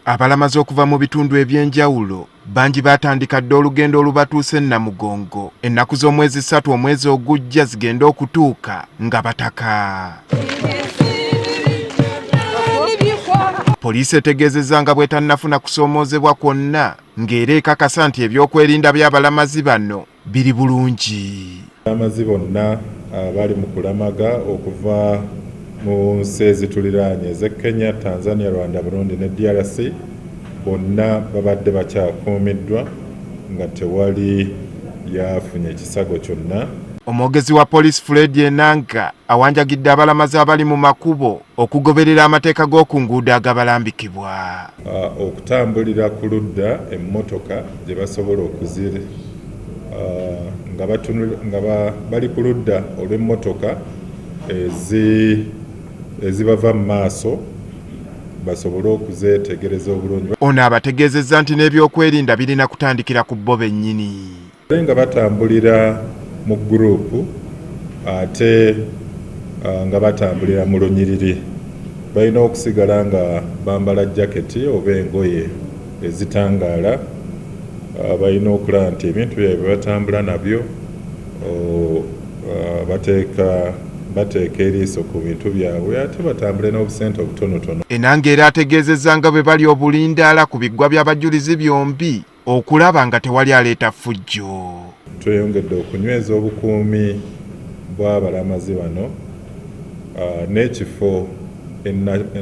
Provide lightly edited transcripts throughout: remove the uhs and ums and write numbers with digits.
Abalamazi okuva mu bitundu eby'enjawulo bangi baatandika dda olugendo olubatuusa e Namugongo ennaku z'omwezi ssatu omwezi ogujja zigende okutuuka nga bataka. Poliisi etegeezezza nga bw'etannafuna kusoomoozebwa kwonna ng'era ekakasa nti ebyokwerinda by'abalamazi bano biri bulungi. Abalamazi bonna abali mu kulamaga okuva mu nsi ezituliraanye ez'e Kenya, Tanzania, Rwanda, Burundi ne DRC bonna babadde bakyakuumiddwa nga tewali yafunye ekisago kyonna. Omwogezi wa poliisi Fred Enanga awanjagidde abalamazi abali mu makubo okugoberera amateeka g'oku nguudo agabalambikibwa. Okutambulira ku ludda emmotoka gye basobola okuzir nga nga bali ku ludda olw'emmotoka ezibava mu maaso basobole okuzeetegereza obulungi. Ono abategeezezza nti n'ebyokwerinda birina kutandikira ku bo bennyini. Ate nga batambulira mu guruupu ate nga batambulira mu lunyiriri, balina okusigala nga bambala jaketi oba engoye ezitangaala. Balina okulaba nti ebintu byabwe bye batambula nabyo bateeka bateeka eriiso ku bintu byabwe ate batambule n'obusente obutonotono. Enanga era ategeezezza nga bwe bali obulindaala ku biggwa by'abajulizi byombi okulaba nga tewali aleeta ffujjo. Tweyongedde okunyweza obukuumi bw'abalamazi bano n'ekifo e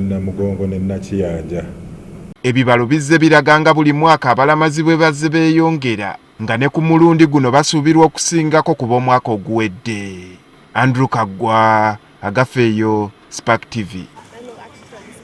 Namugongo ne Nakiyanja. Ebibalo bizze biraga nga buli mwaka abalamazi bwe bazze beeyongera nga ne ku mulundi guno basuubirwa okusingako ku b'omwaka oguwedde. Andrew Kaggwa, Agafeeyo, Spark TV.